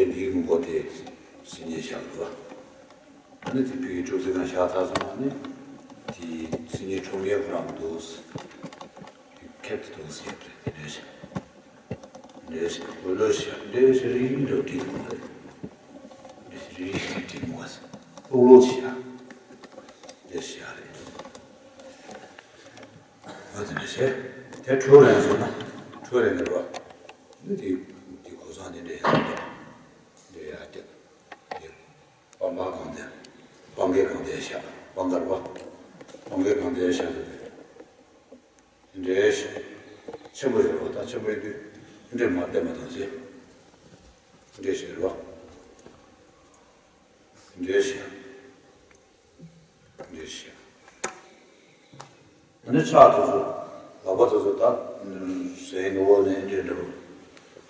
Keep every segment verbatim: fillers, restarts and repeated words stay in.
འདིའི་མགོ་དེ་སིལ་སྙན་བཞག་འདུག་བ། ཨ་ནི་དེ་ཕ་གི་ཅོག་ཙེ་ནང་བཞག་ཚར་སོང་ན་ནི་དེ་སིལ་སྙན་འཁྲུག་མཁན་ཁོ་རང་འདུག་ཁེབས་དེ་འདུག་ཟེར་རེད། དེ་འདྲ་ཞིག་འདྲ་ཞིག་འོ་ལོ་ཞིག་འདྲ་ཞིག་རིག་འདྲ་བྲིས་འདུག་མ་རེད། འདྲ་ཞིག་རིག་བྲིས་འདུག་བ། ལྷུག་ལྷུག་ཞིག་འདྲ་ཞིག་རེད། འོ་དེ་འདྲ་ཞིག་དེ་འཕྲོ་རེ་སོང་ན་འཕྲོ་རེ་འདྲ་བ། འདི་དེ་དེ་གོ་སོང་དེ་འདྲ་ཡང་འདྲ་ཡ་སྟེ། སྤང་པ་གང་དེ། སྤང་གའི་གང་དེ་བཞག་སྤང་གར་བ། སྤང་གའི་གང་དེ་བཞག་དེ་འདྲའི་ཆེན་པོ་ཡོད་རེད་བ། ད་ཆེན་པོ་ཡིན་དུས་འདྲའི་མ་བསྟན་པ་དང་ཟེར། འདྲའི་ཞིག་རེད་བ། འདྲའི་ཞིག་འདྲའི་ཞིག་ཨ་ནི་ཕྱག་དེ་ཚོ་ལག་པ་དེ་ཚོ་ད་ཟས་ངོ་བོ་ནས་འདྲེ་འདྲ་བོ་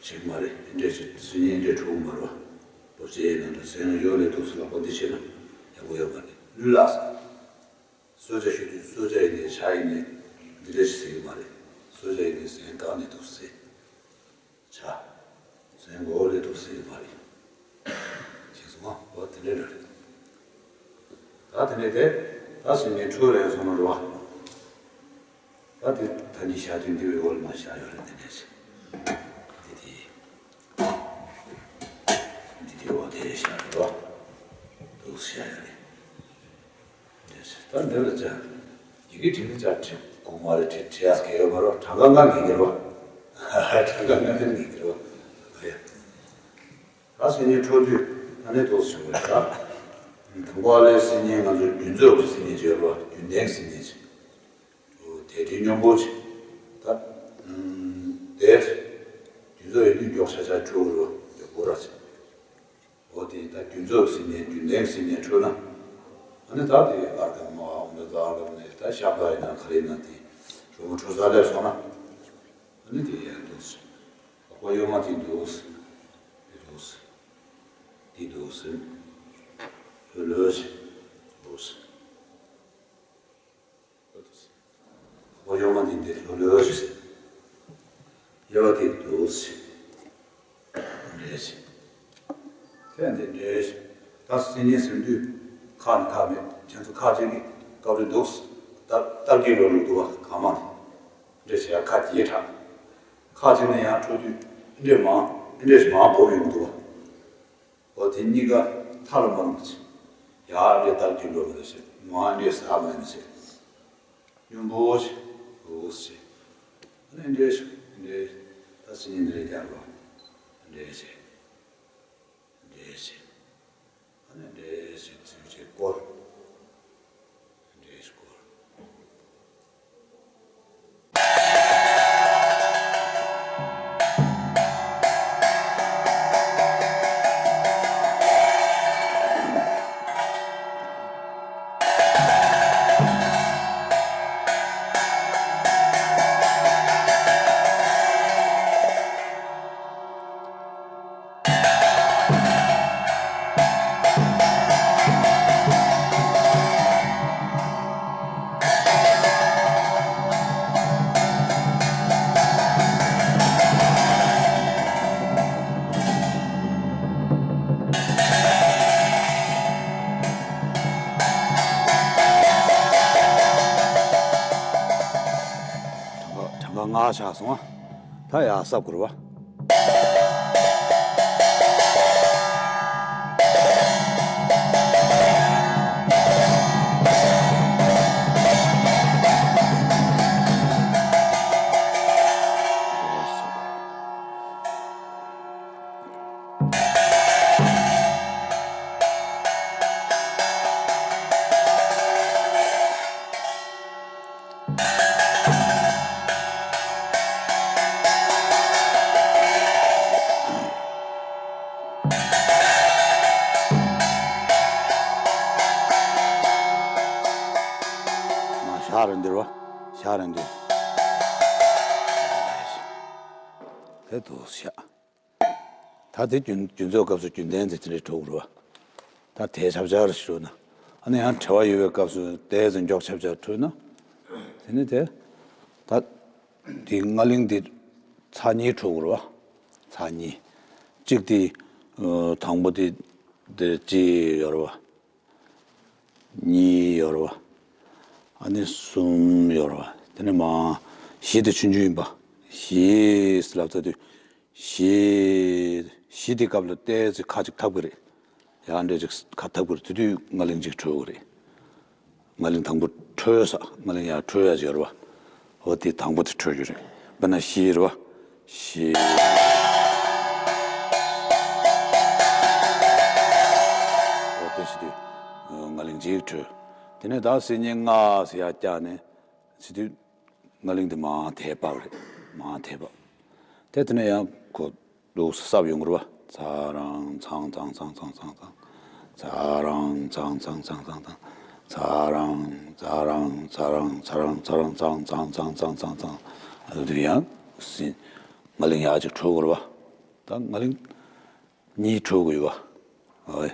ཞིག་མ་རེད། འདྲེ་ཞིག་སུ་ཡིན་འདྲེ་འཁྲུག་མ་རེད། རྡོ་རྗེ་ཡིན་ན་འདྲ་ཟས་ངོ་ཡོད་ལས་འདུག་སེ་ལག་པ་འདི་བྱས་ན་ཡག་པོ་ཡོད་མ་རེད། ལུས་ལགས་སོ། གསོལ་ཇ་ཞུ་དུས་གསོལ་ཇ་ཡིན་ནའི་ཇ་ཡིན་ནའི་འདི་འདྲ་ཞིག་ཟེར་གི་མ་རེད། གསོལ་ཇ་ཡིན་ནའི་ཟས་འགག་ནས་འདུག་སེ། བྱ། ཟས་མགོ་བོ་ལས་འདུག་སེ་མ་རེད། ཞེས་གསུངས་པ་འོ་དེ་འདྲ་རེད། ད་དེ་ནས་དེ་ད་སེམས་ཅན་འཕྲོད་རེད་སོང་ན་རེད་བ། ད་དེ་ད་ནི་བྱ་དུས་འདི་བའི་འོག་ལ་མ་བཞག་ཡོད་རེད། དེ་འདྲ་ཞིག་འདི་དེ་འདི་དེ་འོག་དེ་བཞག་རེད་བ། འདུག་སེ་བཞག་ཡོད་རེད། ད་འདི་ལ་ཅག་ཡི་གེ་བྲིས་ན་ཅག་བྲིས་དགོས་མ་རེད། བྲིས་བྲིས་ཡག་གི་ཡོད་མ་རེད། གྲངས་ཀ་ལྔ་ངེས་ཀྱི་རེད་བ། གྲངས་ཀ་ལྔ་དེ་ངེས་ཀྱི་རེད་བ། ཨ་ཡ། ད་སེམས་ཅན་འཕྲོད་དུས་ད་ནས་ཏོག་ཙམ་བྱུང་བ་རེད་ད། དང་པོ་ཨ་ལས་སེམས་ཅན་ང་ཚོའི་རྒྱུན་ཚོགས་ཀྱི་སེམས་ཅན་ཅིག་ཡོད་རེད་བ། རྒྱུན་ལྡན་གྱི་སེམས་ཅན་ཅིག་དེ་དེ་སྙོམས་པོ་ཅིག་ད། དེ་རྒྱུན་ཚོགས་ཡོད་དུས་མགྱོགས་ཆ་ཆ་འཕྲོད་རེད་བ། མགྱོགས་པོ་ར་ཅིག་འོ་དེ་ད་རྒྱུན་ཚོགས་སེམས་ཅན་རྒྱུན་ལྡན་སེམས་ཅན་འཕྲོད་ན། ཨ་ནི་ད་དེ་ཨར་ཀ་མ་འོ་འདི་ད་ཨར་ཀ་མ་ནས་ད་ཤ་པ་ཡིན་ན་ག་རེ་ཡིན་ན་དེ་གྲོགས་པོ་འཕྲོད་ས་སླེབས་སོང་ན། ཨ་ནི་དེ་ཡང་འདུག་སེ། ལག་པ་གཡོན་མ་དེ་འདུག་སེ། དེ་འདུག་སེ། དེ་འདུག་སེ། ལྷོད་ལྷོད་བྱས་འདུག་སེ། ལག་པ་གཡོན་མ་དེ་འདི་ལྷོད་ལྷོད་བྱས། གཡས་པ་དེ་འདུག་སེ། འདྲེས་བྱས། དེ་འདི་འདྲེས་བྱས། ད་སེམས་ཅན་ཟེར་དུས་ཁ་ནི་ཁ་མེད། ཁྱེད་ཚོ་ཁ་ཅིག་གིས་སྐབས་རེ་འདུག་སེ། སྟབས་སྟབས་ཀྱིས་ལོ་ལོ་འདུག་བ་གང་མང་ནས། འདྲེས་བྱས་ཁ་དེའི་དྲག་ཁ་ཅིག་ནས་ཡང་འཕྲོ་དུས་འདྲེས་མང་འདྲེས་མང་བོ་ཡོང་འདུག་བ། འོ་དེ་གཉིས་ཀ་མཐའ་ལ་མ་ལྷུང་ཅིག་ཡར་ལས་སྟབས་ཀྱིས་ལོ་ལོ་བྱས། མང་འདྲེས་ཟ་མ་ཡིན་ཅིག་སྙོམས་པོ་ཞིག་འོ་ཞིག་ཨ་ནི་འདྲེས་ཞིག་འདྲེས། ད་སེམས་ཅན་འདི་རེད་རྒྱག་རོགས། འདྲེས་ཞིག་འདྲེས་ཞིག་ཨ་ནི་འདྲེས་ཞིག་ཚུལ་ཞིག་བསྐོར། འདྲེས་ཞིག་བསྐོར། གྲངས་ཀ་གྲངས་ཀ་ལྔ་ཆགས་སོང་ཨ། ད་ཡར་སྲབ་དགོས་རེད་བ། ཞག་རེ་འདིར་བ། ཞག་རེ་འདིར། དེ་དུ་ཞག་ད་དེ་རྒྱུན་རྒྱུན་ཚོགས་སྐབས་སུ་རྒྱུན་ལྡན་དེ་དེ་འདྲའི་འགྲོ་དགོས་རེད་བ། ད་དེ་ཆབ་ཆ་རུ་ཞུ་ན། ཨ་ནི་ཡང་བྲེལ་བ་ཡོད་པའི་སྐབས་སུ་དེ་ཚོ་མགྱོགས་ཆབ་ཆ་འགྲོ་ན། དེ་ནི་དེ། ད། དེ་རྔ་གླིང་དེ་ཚར་གཉིས་འགྲོ་དགོས་རེད་བ། ཚར་གཉིས། གཅིག་དེ་ དང་པོ་དེ་འདིར་གཅིག་ཡོད་རེད་བ། གཉིས་ཡོད་རེད་བ། ཨ་ནི་གསུམ་ཡོད་རེད་བ། དེ་ནས་མ་བཞི་དེ་ཆུང་ཆུང་ཡིན་པ། བཞི་ལབ་ཚར་དུས། བཞི། བཞི་དེ་སྐབས་ལ་ཏོག་ཙམ་ཁ་ཅིག་འཐབ་ཀྱི་རེད། ཡར་འདྲ་ཅིག་ཁ་འཐབ་ཀྱི་རེད། དེ་དུས་རྔ་གླིང་གཅིག་འཕྲོ་གི་རེད། རྔ་གླིང་དང་པོ་འཕྲོ་ས། རྔ་གླིང་ཡར་འཕྲོ་ཡ་ཅིག་ཡོད་རེད་བ། འོ་དེ་དང་པོ་དེ་འཕྲོ་རྒྱུ་རེད། དཔེར་ན་བཞི་རེད་བ། བཞི། འོ་དེ་བཞི་དུས་རྔ་གླིང་གཅིག་འཕྲོ། དེ་ནས་ད་སྲིད་ཉིན་ལྔ་ཟེར་ཡ་བཀྱག་ནས་བཞི་དུས། རྔ་གླིང་དེ་མར་ཐལ་བབས་རེད། མར་ཐལ་བབས། དེ་དེ་ནས་ཡང་ཁོ་འདུག་སེ་སྲབ་ཡོང་གི་རེད་བ། ཚ་རང་ཚང་ཚང་ཚང་ཚང་ཚང་ཚང་། ཚ་རང་ཚང་ཚང་ཚང་ཚང་ཚང་། ཚ་རང་ཚ་རང་ཚ་རང་ཚ་རང་ཚ་རང་ཚང་ཚང་ཚང་ཚང་ཚང་། ཨ་དེ་ཡང་སྲིད་རྔ་གླིང་ཡར་ཅིག་འཕྲོ་གི་རེད་བ། ད་རྔ་གླིང་གཉིས་འཕྲོ་གི་ཡོད་བ། ཨོའི།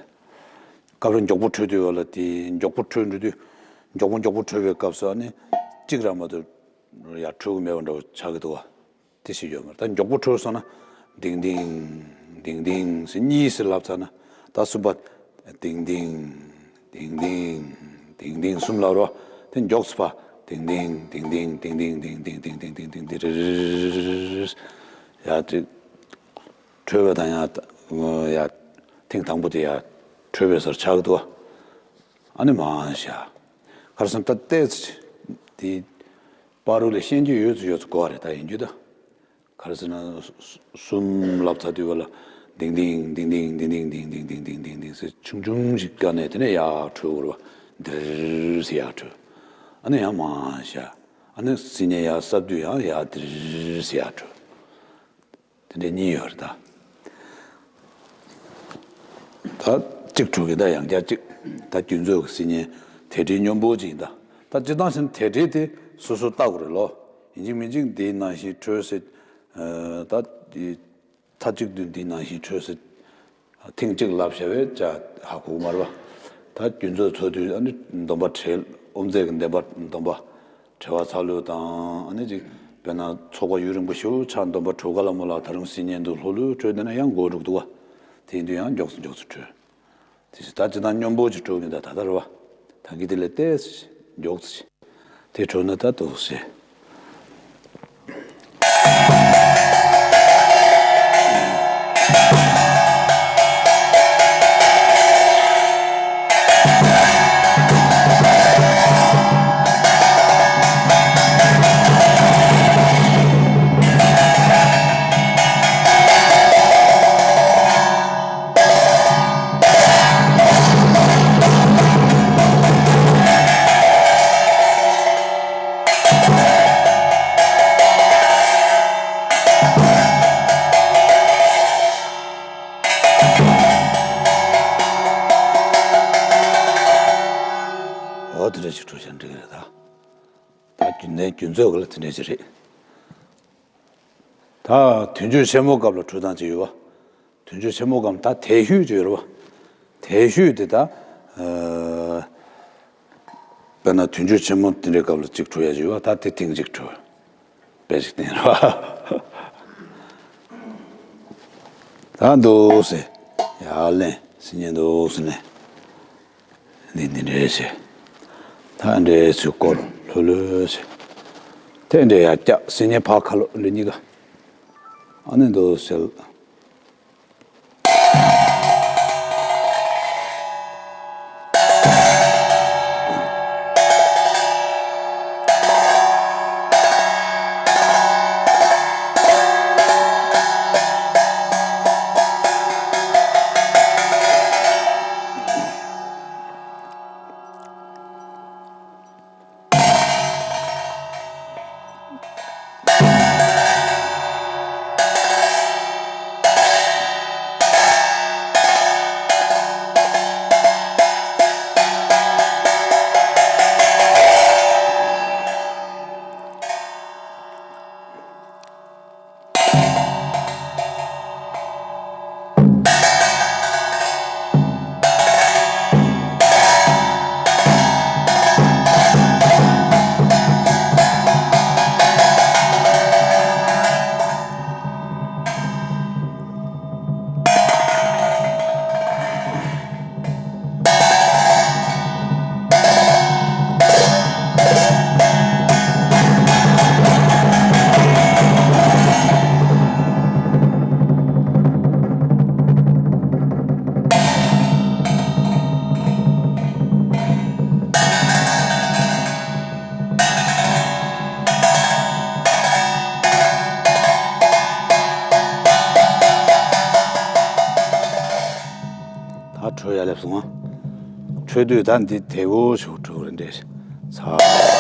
སྐབས་རེ་མགྱོགས་པོ་འཕྲོ་དུས་བ་ལ་དེ་མགྱོགས་པོ་འཕྲོ་འགྲོ་དུས། མགྱོགས་པོ་མགྱོགས་པོ་འཕྲོ་བའི་སྐབས་སུ་ཨ་ནི་གཅིག་ར་མ་གཏོགས་ཡར་འཕྲོ་གི་མེད་པ་འདྲ་བོ་ཆགས་ཀྱི་འདུག་བ། དེ་ཞིག་ཡོད་མ་རེད། ད་མགྱོགས་པོ་འཕྲོ་སོང་ན། ལྡིང་ལྡིང་། ལྡིང་ལྡིང་ཟེར་གཉིས་ཟེར་ལབ་ཚར་ན། ད་གསུམ་པ། ལྡིང་ལྡིང་། ལྡིང་ལྡིང་། ལྡིང་ལྡིང་གསུམ་ལབ་རོ། དེ་མགྱོགས་སུ་ཕར། ལྡིང་ལྡིང་། ལྡིང་ལྡིང་། ལྡིང་ལྡིང་། ལྡིང་ལྡིང་། ལྡིང་ལྡིང་། ལྡིང་ལྡིང་། ལྡིང་ལྡིང་། ཡ་དེ། འཕྲོས་པ་དང་ཡང་ཡ་ཐེངས་དང་པོ་དེ་ཡ་འཕྲོས་པའི་སར་ཆགས་འདུག་ཨ་ནི་མ་བྱ། གར་སོང་ད་ལྟས་དེ་བར་དུ་ལས་ཤེས་རྒྱུ་ཡོད་ཚུལ་ཡོད་ཚུལ་གོ་བ་རེད། ད་ཡིན་རྒྱུ་ད། གར་སོང་ན་གསུམ་ལབ་ཚར་དུས་བ་ལ་ལྡིང་ལྡིང་ལྡིང་ལྡིང་ཟེར་ཆུང་ཆུང་ཞིག་བཀག་ནས་དེ་ནས་ཡ་འཕྲོས་འོར་བ་དིར་ཟེར་ཡ་འཕྲོས། ཨ་ནི་ཡང་མ་བྱ། ཨ་ནི་སྲིད་ཉིན་ཡ་སྲབ་དུས་ཡང་ཡ་དིར་ཟེར་ཡ་འཕྲོས། དེ་འདྲ་གཉིས་ཡོད་རེད་ད། ད་གཅིག་འཕྲོ་གི་ད་ཡང་བསྐྱར་གཅིག་ད་རྒྱུན་ཚོད་ཀྱི་སྲིད་ཉིན་དེ་འདྲའི་སྙོམས་པོ་ཅིག་ཡིན་ད། ད་སྤྱིར་བཏང་བྱས་ན་དེ་འདྲའི་དེ་སོ་སོ་ལྟ་དགོས་རེད་ལོ། ཡིན་གཅིག་མིན་གཅིག་འདིའི་ནང་བཞིན་འཕྲོས་ཟེར། ད་འདི་མཐའ་གཅིག་ཏུ་འདིའི་ནང་བཞིན་འཕྲོས་ཟེར། ཐེངས་གཅིག་ལབ་བྱ་བས་ཅ་ཧ་གོ་མ་རེད་བ། ད་རྒྱུན་ཚོད་ཚོད་དུས་ཨ་ནི་སྡོམ་པ་བྲལ། དབུ་མཛད་ཀྱི་བདེན་པ་སྡོམ་པ་བྲལ་བ་ཚར་ལོས་དང་ཨ་ནི་ཅིག་དཔེར་ན་ཚོགས་པ་ཡུན་རིང་པོ་ཞེ་པོ་ཆགས་སྡོམ་པ་གྲོལ་ག་ལ་མོ་ལ་ད་རུང་སྲིད་ཉིན་དུ་ལྷོད་ལྷོད་འཕྲོས་བསྡད་ན་ཡང་མགོ་འགྲོ་གི་འདུག་བ། དེ་ཡིན་དུས་ཡང་མགྱོགས་སུ་མགྱོགས་སུ་འཕྲོས། དེ་བཞིན་ད་ཅི་ན་སྙོམས་པོ་ཅིག་འགྲོ་གི་ད་ད་ལྟ་རེད་བ། ད་གི་དེ་ལས་ཏོག་ཙམ་མགྱོགས་ཙམ་དེ་འགྲོ་ན་ད་འདུག་སེ། འོ་དེ་འདྲ་ཞིག་འགྲོ་བཞིན་འགྲིག་གི་རེད་ད། ད་རྒྱུན་ལྡན་རྒྱུན་ཚོད་ཀྱི་ལ་དེ་འདྲ་ཞིག་རེད། ད་དུས་མཆོད་ཆེན་མོ་སྐབས་ལ་འཕྲོས་སྟངས་ཅིག་ཡོད་པ། དུས་མཆོད་ཆེན་མོ་སྐབས་ད་དལ་ཤུལ་ཅིག་ཡོད་རེད་པ། དལ་ཤུལ་དེ་ད། ཨ། དཔེར་ན་དུས་མཆོད་ཆེན་མོ་དེ་འདྲའི་སྐབས་ལ་གཅིག་འཕྲོས་ཡ་ཅིག་ཡོད་པ། ད་དེ་ཐེངས་གཅིག་འཕྲོས། དཔེ་ཅིག་བསྟན་རེད་པ། ད་འདུག་སེ། ཡར་ལེན། སྲིད་ཉིན་འདུག་སེ་ལེན། འདི་འདི་འདྲས་བྱས། ད་འདྲས་ཚུར་སྐོར་ལྷོད་ལྷོད་བྱས། དེ་འདྲས་ཡར་བཀྱག་སྲིད་ཉིན་ཕར་ཁ་ལོག་ལེན་གཉིས་ཀ་ཨ་ནི་འདུག་སེ། ཨ་འཕྲོད་ཡ་ལེབ་སོང་ཨ། འཕྲོད་དུས་ད་འདི་དལ་བོ་ཞིག་འཕྲོད་རེད་འདྲེ། ཚ།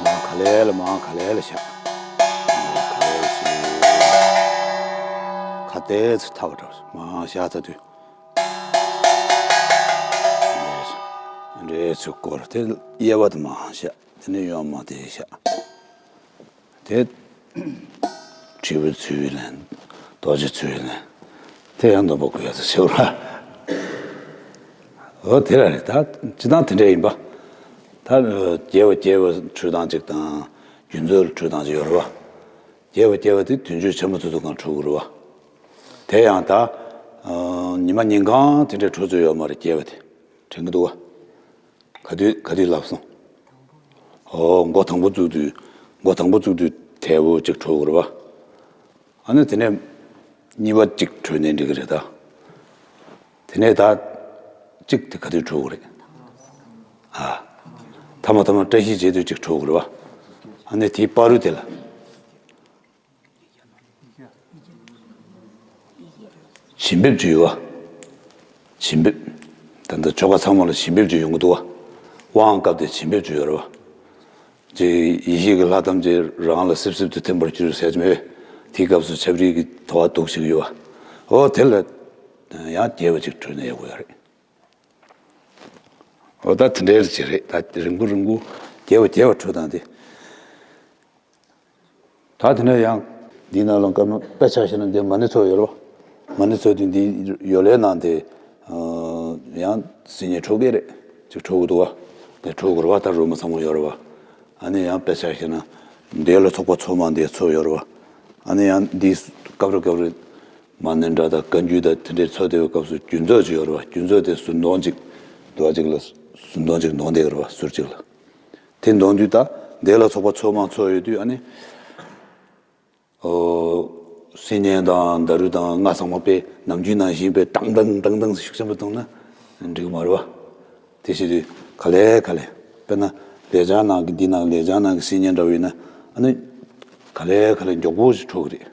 མ་ག་ལེ་ལ་མ་ག་ལེ་ལ་བཞག་ག་ལེ་ལ་ཞིག་ཁ་ཏའི་ཚུ་ཐག་པ་འགྲོ་མ་བཞག་ཚ་དུས། འདྲེ་ཚུ་སྐོར་དེ་དབྱེ་བ་དུ་མ་བཞག་དེ་ནས་ཡོང་མ་དེ་བཞག་དེ། དྲིལ་བུ་ཚུལ་ལེན། རྡོ་རྗེ་ཚུལ་ལེན། དེ་ཡང་འདོན་པ་དགོས་ཡ་ཟེར་ཞེ་བ། འོ་དེ་ར་རེད་ད། སྤྱི་བཏང་དེ་འདྲ་ཡིན་པ། ད་རྒྱལ་བ་རྒྱལ་བ་འཕྲོད་སྟངས་གཅིག་དང་། རྒྱུན་ཚོད་འཕྲོད་སྟངས་གཅིག་ཡོད་རེད་བ། རྒྱལ་བ་རྒྱལ་བ་དེ་དུས་མཆོད་ཆེན་མོ་ཚོ་ཚོ་གང་འཕྲོད་དགོས་རེད་བ། དེ་ཡང་ད། ཉི་མ་ཉིན་གང་དེ་འདྲའི་འཕྲོད་ཚོད་ཡོད་མ་རེད་རྒྱལ་བ་དེ། དྲན་གི་འདུག་བ། ག་དུས་ག་དུས་ལབ་སོང་། ཨོ་མགོ་དང་པོ་བཙུགས་དུས་མགོ་དང་པོ་བཙུགས་དུས་དལ་བོ་གཅིག་འཕྲོ་དགོས་རེད་བ། ཨ་ནི་དེ་ནས་གཉིས་པ་གཅིག་འཕྲོ་ནས་འགྲིག་གི་རེད་ད། དེ་ནས་ད་གཅིག་དེ་ག་དུས་འཕྲོ་དགོས་རེད། ཨ། ཐ་མ་ཐ་མ་བཀྲ་ཤིས་རྗེས་དུས་གཅིག་འཕྲོ་དགོས་རེད་བ། ཨ་ནི་དེའི་བར་དུ་དེ་ལ། བྱིན་འབེབས་ཅིག་ཡོད་བ། བྱིན་འབེབས། ད་ལྟ་ཆོ་ག་ཚང་མ་ལ་བྱིན་འབེབས་ཅིག་ཡོང་གི་འདུག་བ། དབང་སྐབས་དེ་བྱིན་འབེབས་ཅིག་ཡོད་རེད་བ། ཅིག་ཡེ་ཤེས་ཀྱི་ལྷ་ཐམས་ཅད་རང་ལ་སིབ་སིབ་ཏུ་ཐིམ་པར་གྱུར་ཟེར་གྱི་མེད་པས། དེའི་སྐབས་སུ་ཆབ་རིལ་གྱི་དོ་བ་འདུག་ཞིག་ཡོད་བ། འོ་དེ་ལ་ཡང་རྒྱས་པ་ཅིག་འཕྲོས་ན་ཡག་པོ་ཡོད་རེད། འོ་ད་དེ་འདྲའི་ཅིག་རེད་ད། རིང་པོ་རིང་པོ་རྒྱས་པ་རྒྱས་པ་འཕྲོས་དང་དེ། ད་དེ་ནས་ཡང་འདིའི་ནང་ལ་སྐར་མ་དཔེ་ཆ་བཞག་ན་འདི་མ་ཎི་ཚོགས་ཡོད་རེད་བ། མ་ཎི་ཚོགས་དེ་འདི་ཡོ་ལོའི་ནང་དེ་ཡང་སིལ་སྙན་འཕྲོ་གི་རེད། ཅིག་འཕྲོ་གི་འདུག་བ། དེ་འཕྲོ་གི་རེད་བ། ད་རོལ་མོ་ཚང་མ་ཡོད་རེད་བ། ཨ་ནི་ཡང་དཔེ་ཆ་བཞག་ན་འདི་ལ་སོགས་པ་ཚོགས་མང་འདི་ཚོགས་ཡོད་རེད་བ། ཨ་ནི་ཡང་འདི་སྐབས་རེ་སྐབས་རེ་མ་ཎི་འདྲ་དང་བཀའ་འགྱུར་དང་དེ་འདྲའི་ཚོགས་བསྡད་པའི་སྐབས་སུ་རྒྱུན་ཚོགས་ཅིག་ཡོད་རེད་བ། རྒྱུན་ཚོགས་དེ་ཟུར་འདོན་ཅིག་འདུག་བ། ཅིག་ལ་ཟུར་འདོན་ཅིག་འདོན་བསྡད་ཀྱི་རེད་བ། ཟུར་ཅིག་ལ། དེ་འདོན་དུས་ད་འདི་ལ་སོགས་པ་ཚོགས་མང་ཚོགས་ཡོད་དུས་ཨ་ནི། ཨོ། སིལ་སྙན་དང་ཌཱ་རུ་དང་རྔ་ཚང་མ་དཔེ་ནམ་རྒྱུན་ནང་བཞིན་དཔེ་ཏང་ཏང་ཏང་ཏང་ཤུགས་ཆེན་པོ་བཏང་ན་འགྲིག་གི་མ་རེད་བ། དེ་བྱེད་དུས་ག་ལེ་ག་ལེ། དཔེར་ན་ལེགས་སྦྱར་ནང་གི་འདི་ནང་ལེགས་སྦྱར་ནང་གི་སིལ་སྙན་འདྲ་བོ་ཡིན་ན་ཨ་ནི། ག་ལེ་ག་ལེ་མགྱོགས་པོ་ཞིག་འཕྲོ་གི་རེད།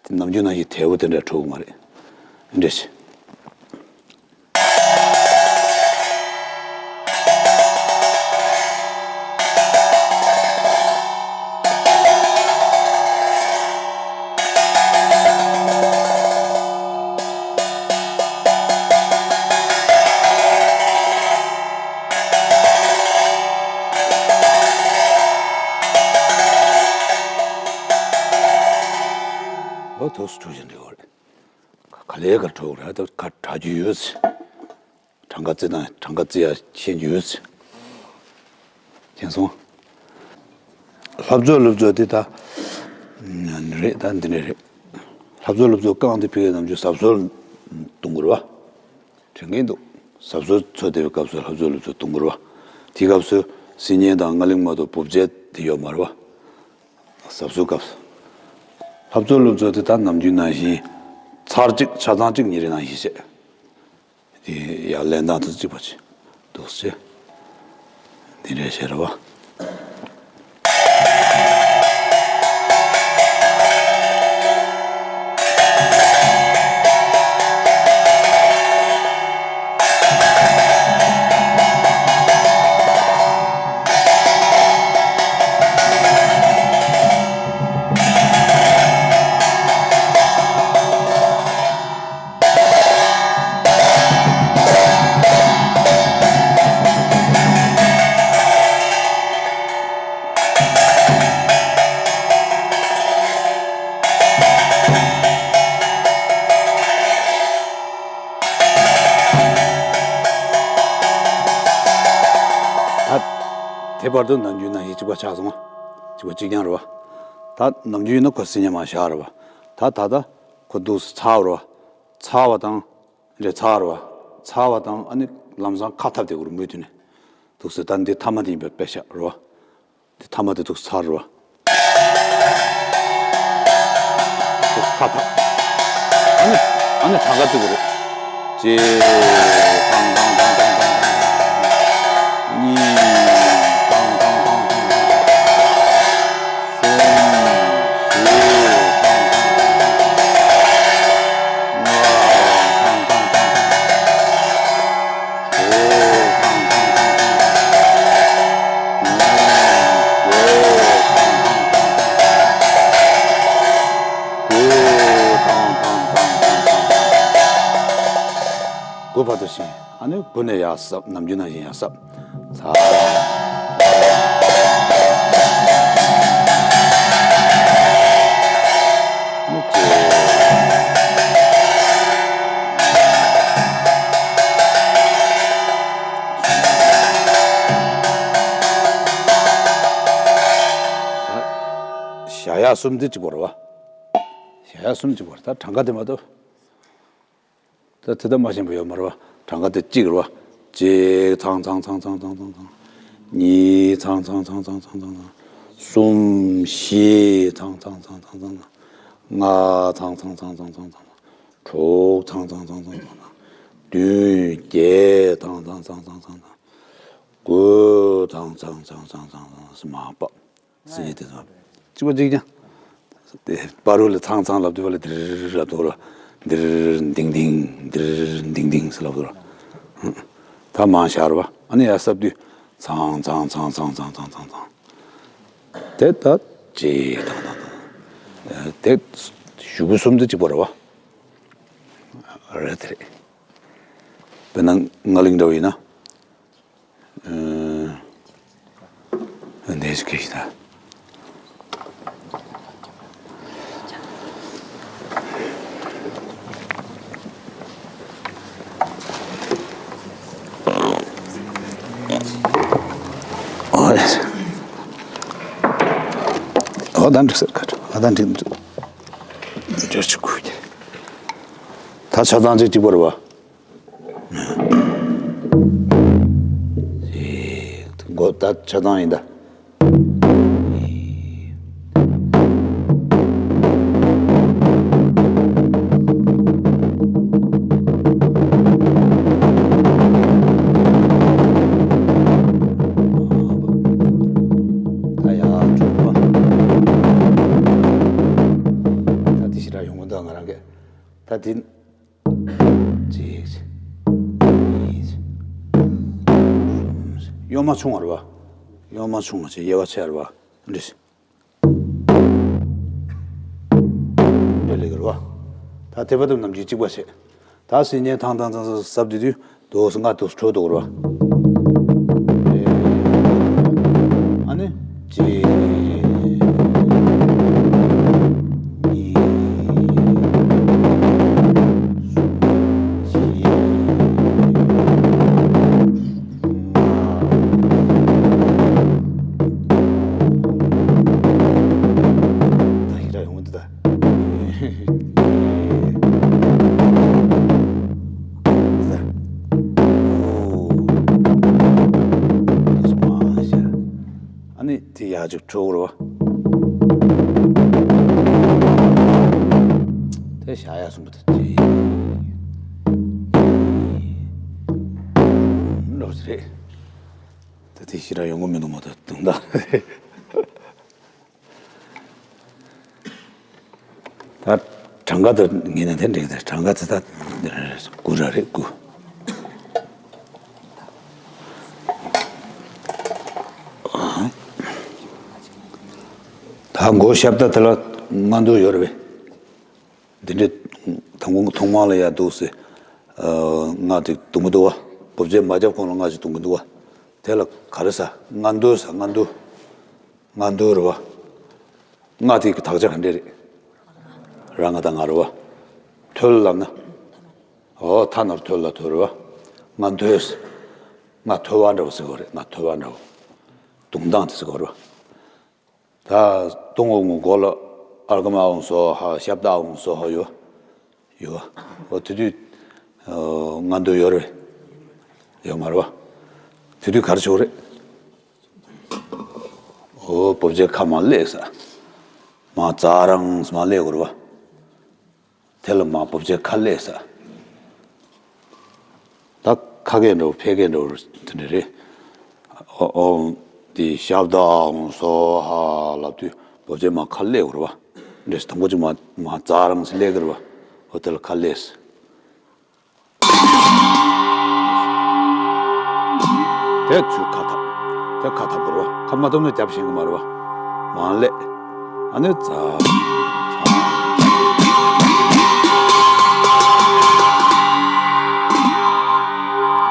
དེ་ནམ་རྒྱུན་ནང་བཞིན་དལ་བོ་དེ་འདྲ་འཕྲོ་གི་མ་རེད། འདྲ་ཞིག་ཨོ་ཐུགས་སུ་ཆུད་བཞིན་འདྲི་བ་རེད། ག་ལེ་ག་འཕྲོ་ར་ད་ག་དྲག་རྒྱུ་ཡོད། གྲངས་ཀ་བརྩི་དང་གྲངས་ཀ་བརྩི་ཡ་ཤེས་རྒྱུ་ཡོད། མཁྱེན་སོང་། ལྷ་བཟོ་ཀླུ་བཟོ་དེ་ད་རེད་ད་འདི་འདྲ་རེད། ལྷ་བཟོ་ཀླུ་བཟོ་རྐང་དེ་ཕི་གའི་ནམ་རྒྱུན་ཟབ་གསོལ་གཏོང་དགོས་རེད་བ། དྲན་གྱིན་འདུག་ཟབ་གསོལ་ཚོགས་བསྡད་པའི་སྐབས་སུ་ལྷ་བཟོ་ཀླུ་བཟོ་གཏོང་དགོས་རེད་བ། དེའི་སྐབས་སུ་སིལ་སྙན་དང་རྔ་གླིང་མ་གཏོགས་བུ་བཅད་དེ་ཡོད་མ་རེད་བ། ཟབ་གསོལ་སྐབས་སུ། ལྷ་བཟོ་ཀླུ་བཟོ་དེ་ད་ནམ་རྒྱུན་ནང་བཞིན་ཚར་གཅིག་ཆ་ཚང་གཅིག་ཉིན་རེ་ནང་བཞིན་བྱས། དེ་ཡར་ལེན་སྟངས་དེ་གཅིག་པ་ཅིག་འདུག་སེ། དེ་འདྲ་བྱས་རེད་བ། དེ་བར་དུ་ནམ་རྒྱུན་ནང་བཞིན་གཅིག་པ་ཆགས་སོང་བ། གཅིག་པ་གཅིག་རྐྱང་རེད་བ། ད་ནམ་རྒྱུན་ཡིན་ན་ཁོ་སྲིད་ཉན་མ་བཞག་རེད་བ། ད་ད་ད་ཁོ་འདུག་སེ་ཚར་བ་རེད་བ། ཚར་བ་དང་། རེད་ཚར་བ། ཚར་བ་དང་ཨ་ནི་ལམ་སང་ཁ་འཐབ་དེ་གུ་རུ་མུ་མཐུད་ནས། འདུག་སེ་ད་འདི་ཐ་མ་དེ་ཡིན་པའི་དཔེ་ཤག་རེད་བ། འདི་ཐ་མ་དེ་འདུག་སེ་ཚར་རེད་བ། འདུག་སེ་ཁ་འཐབ། ཨ་ནི་ཨ་ནི་གྲངས་ཀ་བརྩི་དགོས་རེད། གཅིག་ཐང་ཐང་ཐང་ཐང་ཐང་ཐང་། གཉིས་ཐང་ཐང་ཐང་ཐང་ཐང་། གསུམ། བཞི། ལྔ། དགུ་བར་དུ་ཕྱིན། ཨ་ནི་དགུ་ནས་ཡར་གསབ། ནམ་རྒྱུན་ནང་བཞིན་ཡར་གསབ། ཚ། ཞག་ཡག་གསུམ་འདི་གཅིག་པོ་རེད་བ། ཞག་ཡག་གསུམ་གཅིག་པོ་རེད། ད་གྲངས་ཀ་དེ་མ་གཏོགས། ད་དེ་ལྟ་མ་ཤེས་པ་ཡོད་མ་རེད་བ། གྲངས་ཀ་དེ་གཅིག་རེད་བ། གཅིག་ཚང་ཚང་། གཉིས་ཚང་ཚང་། གསུམ། བཞི་ཚང་ཚང་། ལྔ་ཚང་ཚང་། དྲུག་ཚང་ཚང་། བདུན། བརྒྱད་ཚང་ཚང་། དགུ་ཚང་ཚང་། མར་ཕབ། སྲིད་ཉན་དེ་ཚོ་གཅིག་པ་གཅིག་རྐྱང་། དེ་བར་དུ་ལ་ཚང་ཚང་ལབ་དུས་པ་ལ་དིར་ལབ་འདུག་ར། དིར་ལྡིང་ལྡིང་། དིར་ལྡིང་ལྡིང་ཟེར་ལབ་འདུག་ར། ད་མར་བཞག་ར་བ། ཨ་ནི་ཡར་གསབ་དུས་ཚང་ཚང་། ཚང་ཚང་། ཚང་ཚང་། དེ་ད་གཅིག་ཐང་ཐང་ཐང་། དེ་གཞུག་གུ་གསུམ་དེ་གཅིག་པ་རེད་བ། རེད་དེ་རེད། དཔེར་ན་རྔ་གླིང་འདྲ་བོ་ཡིན་ན། འདས་སུ་ཁེལ་ཞིང་། ཨོ་ད་འགྲིག་ཟེར་ཁ་ཨ་ད་འགྲིག་འགྲིག་འགྲིག་ཆུ་ཁུ་ད་ཆ་ཚང་ཅིག་གཅིག་པ་རེད་བ། མགོ་ད་ཆ་ཚང་ཡིན་ད། ད་ཡར་འགྲོ་བ། ད་དེ་ཞེ་དྲག་ཡོང་གི་འདུག་ང་རང་གིས། ད་དེ། གཅིག་གཉིས། གཡོན་མ་ཆུང་བ་རེད་བ། གཡོན་མ་ཆུང་བ་བྱས་གཡས་པ་ཆེ་བ་རེད་བ། འདི། འདི་ལེགས་རེད་བ། ད་དེ་བར་དུ་ནམ་རྒྱུན་གཅིག་པ་བྱས། ད་སྲིད་ཉན་ཐང་ཐང་ཐང་ཐང་གསབ་དུས་དུས། དུས་སུ་ང་དུས་སུ་འཕྲོ་འདུག་ར། ཨ་ནི། གཅིག་གཉིས། གསུམ། བཞི། ལྔ། ད་ཞེ་དྲག་ཡོང་གི་འདུག་ད། ཨ་ནི་དེ་ཡར་ཅིག་འཕྲོ་བོར་བ། དེ་ཞག་ཡར་སོང་བ་དེ་ཅི། ལོས་རེད། ད་དེ་ཞེ་དྲག་ཡོང་གི་མི་འདུག་མ་གཏོགས་དུང་ད། ད་གྲངས་ཀ་དེ་ངེས་ནས་དེ་འགྲིག་དེ་གྲངས་ཀ་དེ་ད་དགུ་ར་རེད་དགུ། ད་མགོ་ཞབས་ད་དེ་ལ་ལྔ་མདོ་ཡོད་རེད་པས། འདི་འདྲའི་དང་པོ་ཐོག་མ་ལ་ཡར་འདུག་སེ། ལྔ་དེ་རྡུང་གི་འདུག་བ། སྒོ་འབྱེད་མ་བརྒྱབ་གོང་ལ་ལྔ་ཞིག་རྡུང་གི་འདུག་བ། དེ་ལ་ག་རེ་ཟ། ལྔ་མདོ་ཟ། ལྔ་མདོ། ལྔ་མདོ་རེད་བ། ལྔ་དེ་གི་དག་ཆ་ག་འདྲས་རེད། ར་ང་ད་ང་རེད་བ། ཐོལ་ལབ་ན། ཨོ་ཐ་ན་རོ་ཐོལ་ལ་ཐོལ་རེད་བ། ལྔ་ཐོལ། ལྔ་ཐོལ་བ་འདྲ་བོ་ཟེར་བ་རེད། ལྔ་ཐོལ་བ་འདྲ་བོ། བརྡུང་སྟངས་དེ་ཚོ་གོ་རེད་བ། ད་སྟོང་འོག་མགོ་ལ་ཨརྒྷཾ་ཨཱཿཧཱུྃ་སྭཱ་ཧཱ། ཤབྡ་ཨཱཿཧཱུྃ་སྭཱ་ཧཱ་ཡོད། ཡོད། འོ་དེ་དུས་ཨ་ང་འདོད་ཡོད་རེད། ཡོད་མ་རེད་བ། དེ་དུས་ག་རེ་བྱེད་དགོས་རེད། འོ་བབ་ཅའི་ཁ་མར་སླེབས་ས། མར་ཛ་རང་མར་སླེབས་དགོས་རེད་བ། དེ་ལ་མར་བབ་ཅའི་ཁ་སླེབས་ས། ད་ཁ་སྐད་འདྲ་བོ་ཕལ་སྐད་འདྲ་བོ་དེ་འདྲ་རེད། ཨོ་ཨོ། འདི་ཤབྡ་ཨཱཿཧཱུྃ་སྭཱ་ཧཱ་ལབ་དུས་བབ་ཅའི་མར་ཁ་སླེབས་དགོས་རེད་བ། འདྲེས་དང་པོ་གཅིག་མར་མར་ཛ་རང་ཟེར་སླེབས་ཀྱི་རེད་བ། འོ་དེ་ལ་ཁ་སླེབས། དེ་ཚུར་ཁ་འཐབ། དེ་ཁ་འཐབ་དགོས་རེད་བ། ཁ་མ་འཐབ་ན་རྒྱབ་ཤེས་ཀྱི་མ་རེད་བ། མར་སླེབས། ཨ་ནི་ཛ།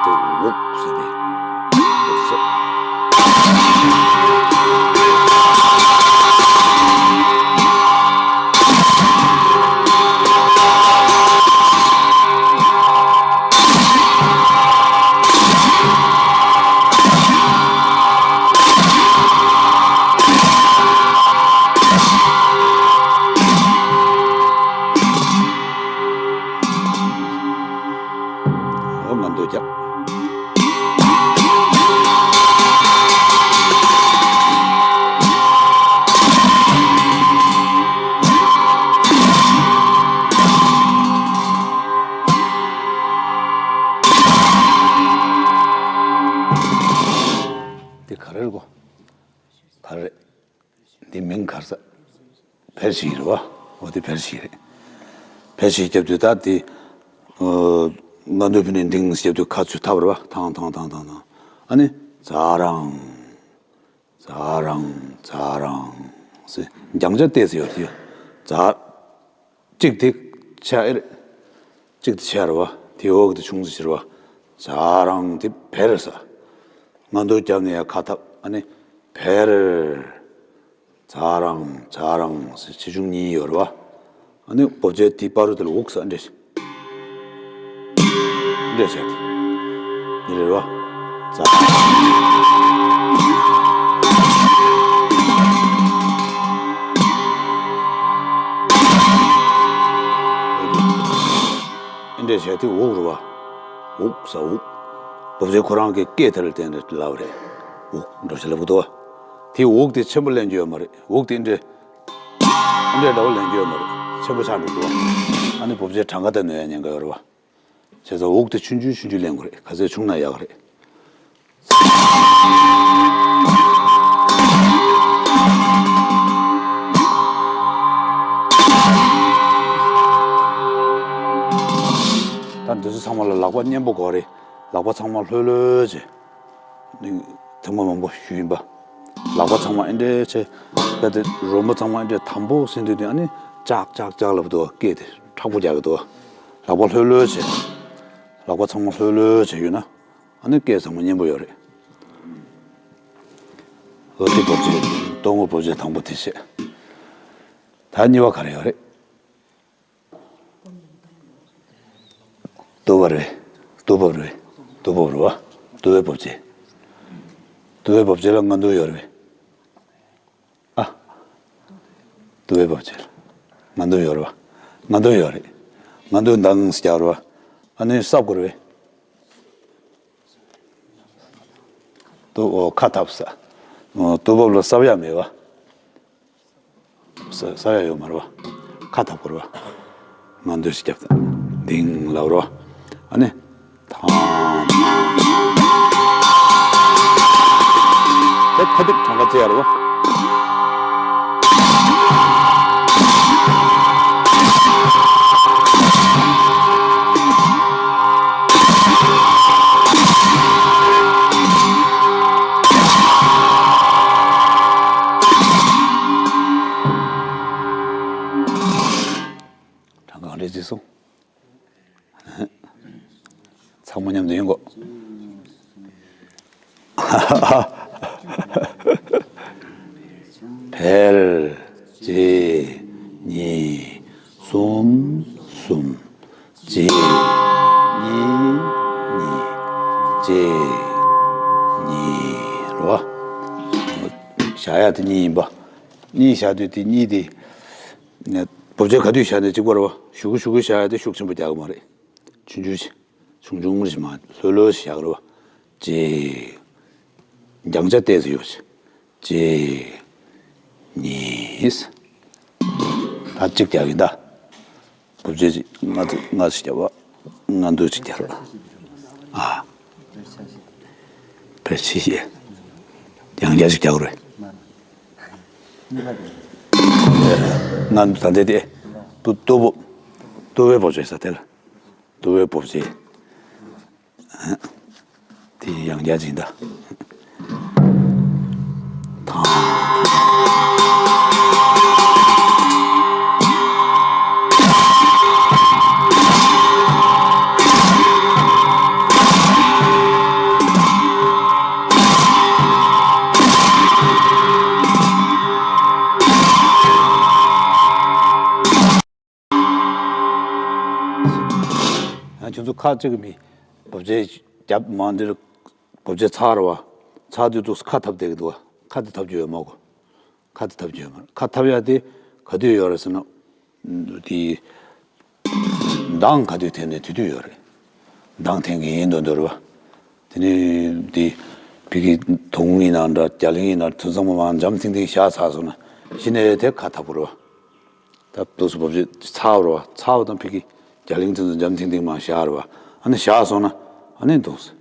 དེ་འོག་ཟེར་ཏེ། འདུག་སེ། འོ་ང་འདོད་རྒྱག། འདི་ག་རེ་རེད་གོ། ག་རེ་རེད། འདི་མིང་ག་རེ་ཟེར། བེར་ཞིག་རེད་བ། འོ་དེ་བེར་ཞིག་རེད། བེར་ཞིག་རྒྱབ་དུས་ད་དེ་ཨ་ང་འདོད་ཕུལ་ནས་འདིང་རྒྱབ་དུས་ཁ་ཚུར་འཐབ་རེད་བ། ཐང་ཐང་ཐང་ཐང་ཐང་། ཨ་ནི་ཛ་རང་ཛ་རང་ཛ་རང་ཟེར། རྒྱང་ཆ་ཏོག་ཙམ་ཡོད་དེ། ཛ། གཅིག་དེ་ཆེ་ཨེ་རེད། གཅིག་དེ་ཆེ་རེད་བ། དེའི་འོག་དེ་ཆུང་ཙམ་ཞིག་རེད་བ། ཛ་རང་དེ་བེར་ཟེར། ང་འདོད་རྒྱབ་ནས་ཡར་ཁ་འཐབ། ཨ་ནི་བེར། ཛ་རང་ཛ་རང་ཟེར་ཆེ་ཆུང་གཉིས་ཡོད་རེད་བ། ཨ་ནི་བབ་ཅའི་དེའི་བར་དུ་དེ་ལ་འུག་ས་འདྲེ། འདྲེ་བྱས་ཏེ། འདི་རེད་བ། ཛ། འདྲེ་བྱས་ཏེ་འུག་རེད་བ། འུག་ས་འུག། བབ་ཅའི་ཁོ་རང་གི་སྐད་དེ་ལ་བརྟེན་ནས་ལབ་རེད། འུག་འགྲོ་ཞེས་ལབ་གི་འདུག་བ། དེའི་འུག་དེ་ཆེན་པོ་ལེན་རྒྱུ་ཡོད་མ་རེད། འུག་དེ་འདྲེ། འདྲེ་འདྲ་བོ་ལེན་རྒྱུ་ཡོད་མ་རེད། ཆེན་པོ་ཆགས་འགྲོ་འདུག་བ། ཨ་ནི་བབ་ཅའི་གྲངས་ཀ་དེ་ནོན་ཡ་ཉེན་ཁ་ཡོད་རེད་བ། བྱས་ཙང་འུག་དེ་ཆུང་ཆུང་ཆུང་ཆུང་ལེན་དགོས་རེད། ག་ཚོད་ཆུང་ན་ཡག་རེད། ད་འདི་ཚོ་ཚང་མ་ལ་ལག་པ་མཉེན་པོ་དགོས་རེད། ལག་པ་ཚང་མ་ལྷོད་ལྷོད་བྱས། ཐེངས་མ་མང་པོ་ཞུས་ཡིན་པ། ལག་པ་ཚང་མ་ཨེ་འདྲས་བྱས། ད་དེ་རོལ་མོ་ཚང་མ་ཨེ་འདྲས་དམ་པོ་ཟིན་དུས་དེ་ཨ་ནི་ཅག་ཅག་ཅག་ལབ་འདུག་བ། སྐད་དེ་མཁྲེགས་པོ་རྒྱག་གི་འདུག་བ། ལག་པ་ལྷོད་ལྷོད་བྱས། ལག་པ་ཚང་མ་ལྷོད་ལྷོད་བྱས་ཡོད་ན་ཨ་ནི་སྐད་ཚང་མ་མཉེན་པོ་ཡོད་རེད། འོ་དེ་བབ་ཅའི་སྟོང་འོག་བབ་ཅའི་དང་པོ་དེ་བྱས། ད་གཉིས་པ་ག་རེ་ཡོད་རེད། ཏུ་བ་རེད། ཏུ་བབ་རེད། ཏུ་བབ་རེད་བ། ཏུ་བའི་བབ་ཅའི། ཏུ་བའི་བབ་ཅའི་ལ་ང་འདོད་ཡོད་རེད། ཨ། ཏུ་བའི་བབ་ཅའི་ལ་ང་འདོད་ཡོད་རེད་བ། ང་འདོད་ཡོད་རེད། ང་འདོད་འདང་ཟེར་རྒྱག་རེད་བ། ཨ་ནི་སྲབ་དགོས་རེད། ཏུ་འོ་ཁ་འཐབ་ས། ཏུ་བབ་ལ་སྲབ་ཡ་མེད་བ། ས་ས་ཡ་ཡོད་མ་རེད་བ། ཁ་འཐབ་དགོས་རེད་བ། ང་འདོད་ཞིག་རྒྱབ་དང་། འདིང་ལབ་རེད་བ། ཨ་ནི། ཐང་། ཐང་། དེ་ཁ་ཐུག་གྲངས་ཀ་བརྩི་ཡ་རེད་བ། གྲངས་ཀ་ག་འདྲས་བརྩིས་སོང་། ཚང་མ་མཉམ་དུ་ཡིན་གོ། བེར། གཅིག་གཉིས། གསུམ། གསུམ། གཅིག་གཉིས། གཉིས། གཅིག་གཉིས། རེད་བ། བཞག་ཡ་དེ་གཉིས་ཡིན་པ། གཉིས་བཞག་དུས་དེ་གཉིས་དེ། ནས་བུབ་ཆའི་ག་དུས་བཞག་ནས་གཅིག་པ་རེད་བ། ཞུ་གུ་ཞུ་གུ་བཞག་ཡ་དེ་ཤུགས་ཆེན་པོ་རྒྱག་གི་མ་རེད། ཆུང་ཆུང་ཞིག་ཆུང་ཆུང་ཞིག་མ་ལྷོད་ལྷོད་ཞིག་བཞག་གི་རེད་བ། གཅིག་རྒྱང་ཆ་ཏོག་ཙམ་ཡོད་ཞིག་གཅིག་གཉིས། ད་གཅིག་རྒྱག་གི་ཡིན་ད། བུབ་ཆ་ཅིག་ལྔ་དུ་ལྔ་ཞིག་རྒྱག་པ། ལྔ་འདུག་ཅིག་རྒྱག་རོགས། ཨ། ཕལ་ཆེར་ཡང་རྒྱ་ཞིག་རྒྱག་རོགས། ལྔ་འདུག་ད་འདི་དེ། ཏུ་ཏུ་བུ། ཏུ་བའི་བུབ་ཆ་ས་དེ་ལ། ཏུ་བའི་བུབ་ཆ། དེ་ཡང་རྒྱ་ཅིག་ད། ཐང་། ཡང་ཁྱོད་ཚོ་ཁ་གཅིག་གི་མི། བུབ་ཆ་རྒྱབ་མ་འདིར། བུབ་ཆ་ཚར་བ། ཚར་དུས་འདུག་ཁ་འཐབ་བསྡད་ཀྱི་འདུག་བ། ཁ་དེ་འཐབ་རྒྱུ་ཡོད་མ་གོ། ཁ་དེ་འཐབ་རྒྱུ་ཡོད་མ་རེད། ཁ་འཐབ་ཡ་དེ་ག་དུས་ཡོད་རེད་ཟེར་ན། དེ། མདང་ག་དུས་འཐེན་ནས་དེ་དུས་ཡོད་རེད། མདང་འཐེན་གྱི་ཡིན་འདོད་འདོད་རེད་བ། དེ་ནས་དེ། ཕ་གི་དུང་ཡིན་ན་འདྲ། རྒྱ་གླིང་ཡིན་ན། དུས་ཚང་མ་མར་འཇམ་ཐིང་ཐིང་བཞག་ཚར་སོང་ན་གཞི་ནས་དེ་ཁ་འཐབ་དགོས་རེད་བ། ད་འདུག་སེ་བུབ་ཆ་ཚར་བ་རེད་བ། ཚར་བ་དང་ཕ་གི་རྒྱ་གླིང་དེ་ཚོ་འཇམ་ཐིང་ཐིང་མར་བཞག་རེད་བ། ཨ་ནི་བཞག་སོང་ན་ཨ་ནི་འདུག་སེ།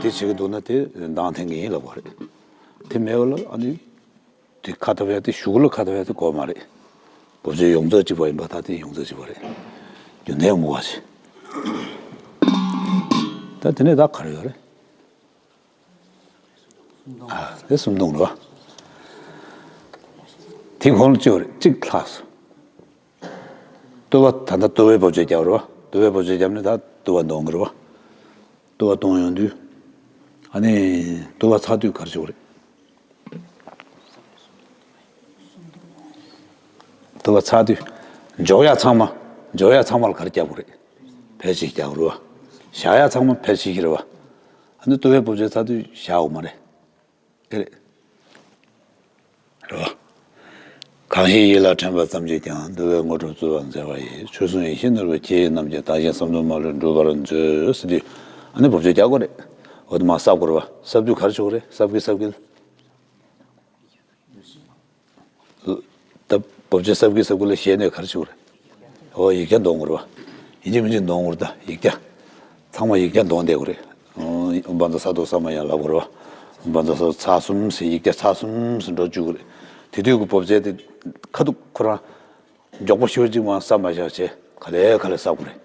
དེ་བྱེད་ཀྱི་འདུག་ན་དེ་མདང་འཐེན་གྱི་ཡིན་ལབ་དགོས་རེད། དེ་མེད་པ་ལ་ཨ་ནི། དེ་ཁ་འཐབ་ཡ་དེ་གཞུག་ལ་ཁ་འཐབ་ཡ་དེ་དགོས་མ་རེད། བུབ་ཆ་ཡོངས་རྫོགས་གཅིག་པ་ཡིན་པ་ད་དེ་ཡོངས་རྫོགས་གཅིག་པ་རེད། རྒྱུ་མཚན་མུ་བ་ཞིག་ད་དེ་ནས་ད་ག་རེ་ཡོད་རེད། ཨ། དེ་སུམ་བརྡུང་རེད་བ། དེ་གོང་ལ་གཅིག་རེད། གཅིག་ལྷག་སོང་། ཏུ་བ་ད་ལྟ་ཏུ་བའི་བུབ་ཆ་རྒྱབ་རེད་བ། ཏུ་བའི་བུབ་ཆ་རྒྱབ་ནས་ད་ཏུ་བ་བརྡུང་གི་རེད་བ། ཏུ་བ་བརྡུང་ཡོང་དུས། ཨ་ནི། ཏུ་བ་ཚར་དུས་ག་རེ་བྱེད་དགོས་རེད། ཏུ་བ་ཚར་དུས། འཇོག་ཡ་ཚང་མ། འཇོག་ཡ་ཚང་མ་ལ་ག་རེ་རྒྱག་དགོས་རེད། ཕལ་ཆེར་རྒྱག་དགོས་རེད་བ། བཞག་ཡ་ཚང་མ་ཕལ་ཆེར་རེད་བ། ཨ་ནི་ཏུ་བའི་བུབ་ཆ་ཚར་དུས་བཞག་དགོས་མ་རེད། ཨེ་རེད། རེད་བ། གང་ཞིག་ཡིད་ལ་དྲན་པ་ཙམ་གྱིས་ཀྱང་། འདུལ་བའི་དངོས་གྲུབ་སྩོལ་བར་མཛད་པ་ཡིས། ཆོས་སྲུང་ཡེ་ཤེས་ནོར་བུའི་ཁྱེའུ་རྣམས་ཀྱིས། བདག་གཞན་བསམ་དོན་མ་ལུས་འགྲུབ་པར་མཛོད། ཟེར་དུས་ཨ་ནི་བུབ་ཆ་རྒྱག་དགོས་རེད། འོ་དེ་མར་གསབ་དགོས་རེད་བ། གསབ་དུས་ག་རེ་བྱེད་དགོས་རེད། གསབ་ཀྱི་གསབ་ཀྱི། ད་བུབ་ཆ་གསབ་ཀྱི་གསབ་ཀྱི་ལ་ཞལ་ནས་ག་རེ་བྱེད་དགོས་རེད། འོ་ཡིག་བརྒྱ་འདོན་དགོས་རེད་བ། ཡིན་གཅིག་མིན་གཅིག་འདོན་དགོས་རེད་ད་ཡིག་བརྒྱ། ཚང་མ་ཡིག་བརྒྱ་འདོན་བསྡད་དགོས་རེད། ཨོཾ་བཛྲ་ས་ཏྭ་ས་མ་ཡ་ལབ་དགོས་རེད་བ། ཨོཾ་བཛྲ་ས་ཏྭ་ཚར་གསུམ་ཟེར་ཡིག་བརྒྱ་ཚར་གསུམ་ཟེར་འགྲོ་བཅུག་གི་རེད། དེ་དུས་ཀྱི་བུབ་ཆ་དེ་ཁ་ཐུག་ཁོ་རང་མགྱོགས་པོ་ཤོར་གཅིག་མ་གསབ་མ་བཞག་བྱས་ག་ལེ་ག་ལེ་གསབ་དགོས་རེད།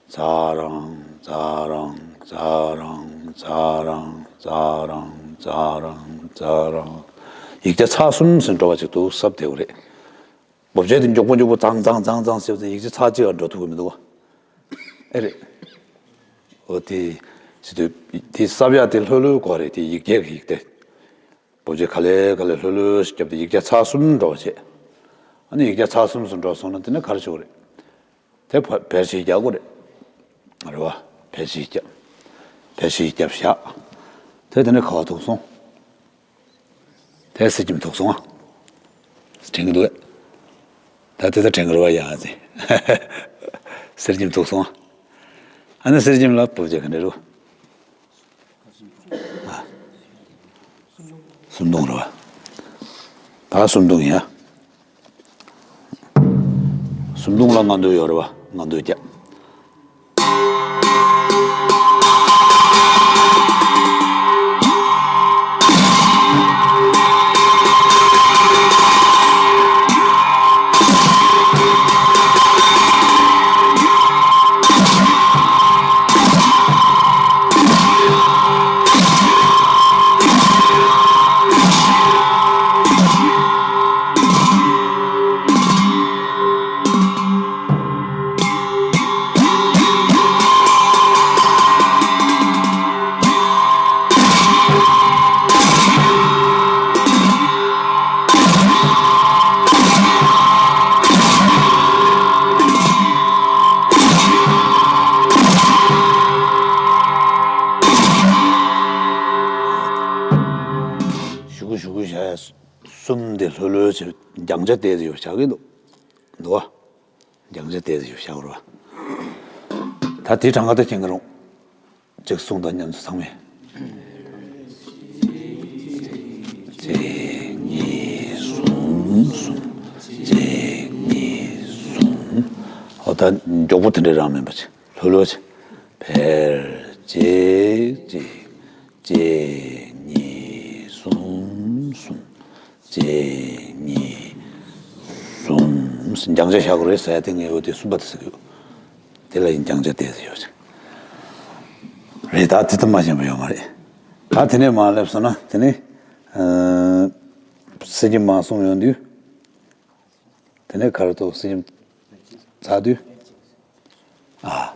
ཛ་རང་ཛ་རང་ཛ་རང་ཛ་རང་ཛ་རང་ཛ་རང་ཛ་རང་། ཡིག་བརྒྱ་ཚར་གསུམ་ཟེར་འགྲོ་བ་ཅིག་ཏུ་གསབ་བསྡད་དགོས་རེད། བུབ་ཆ་དེ་མགྱོགས་པོ་མགྱོགས་པོ་ཙང་ཙང་ཙང་ཙང་ཟེར་བ་དེ་ཡིག་ཆ་ཚར་གཅིག་ལ་འགྲོ་ཐུབ་ཀྱི་མི་འདུག་བ། ཨེ་རེད། འོ་དེ། ཟེར་དུས་དེ་གསབ་ཡག་དེ་ལྷོད་ལྷོད་དགོས་རེད་དེ་ཡིག་བརྒྱ་གི་ཡིག་དེ། བུབ་ཆ་ག་ལེ་ག་ལེ་ལྷོད་ལྷོད་ཞིག་བརྒྱབ་སྟེ་ཡིག་བརྒྱ་ཚར་གསུམ་འགྲོ་བ་བྱས། ཨ་ནི་ཡིག་བརྒྱ་ཚར་གསུམ་སུ་འགྲོ་སོང་ན་དེ་ནས་ག་རེ་བྱེད་དགོས་རེད། དེ་ཕ་ཕལ་ཆེར་རྒྱག་དགོས་རེད། རེད་བ། ཕལ་ཆེར་རྒྱབ། ཕལ་ཆེར་རྒྱབ་བཞག་དེ་དེ་ནས་ག་བ་ཐུག་སོང་། དེ་གསེར་སྐྱེམས་ཐུག་སོང་ཨ། དྲན་གྱི་འདུག་གས། ད་དེ་ད་དྲན་གྱི་རེད་བ་ཡ་ཟེ། གསེར་སྐྱེམས་ཐུག་སོང་ཨ། ཨ་ནི་གསེར་སྐྱེམས་ལ་བུབ་ཆ་ག་འདྲ་རེད། ཨ། སུམ་བརྡུང་རེད་བ། ད་སུམ་བརྡུང་ཡིན་ཨ། སུམ་བརྡུང་ལ་ལྔ་བསྡུ་ཡོད་རེད་བ། ལྔ་བསྡུ་བརྒྱ། གསུམ་དེ་ལྷོད་ལྷོད་བྱས་རྒྱང་ཆ་བལྟས་ཏེ་ཡོད་བཞག་གི་འདུག་འདུག་བ། རྒྱང་ཆ་བལྟས་ཏེ་ཡོད་བཞག་རོ། ད་དེའི་གྲངས་ཀ་ད་མཁྱེན་གྱི་རུང་། གཅིག་གསུང་དང་མཉམ་དུ་ཚང་མས། གཅིག་གཉིས་གསུམ་གསུམ། གཅིག་གཉིས་གསུམ། འོ་ད་མགྱོགས་པོ་དེ་འདྲའི་རང་མིན་པ་ཅིག་ལྷོད་ལྷོད་ཅིག་ཕར་གཅིག་གཅིག་གཅིག་གཉིས་གསུམ་གསུམ། གཅིག་གཉིས་གསུམ། རྒྱང་ཆ་བཞག་དགོས་རེད་ཟེར་ཡ་དེ་ངས་འོ་དེ་གསུམ་པ་དེ་ཟེར་གི་ཡོད། དེ་ལ་ཡིན་རྒྱང་ཆ་དེ་ཟེར་ཡོད་ཅིག་རེད། ད་དེ་ལྟ་མ་ཤེས་པ་ཡོད་མ་རེད། ད་དེ་ནས་མར་སླེབས་སོང་ན་དེ་ནས་ཨ་སེམས་ཀྱི་མ་སོང་ཡོང་དུས། དེ་ནས་ག་རེ་ཐོག་སེམས་ཚར་དུས། ཨ།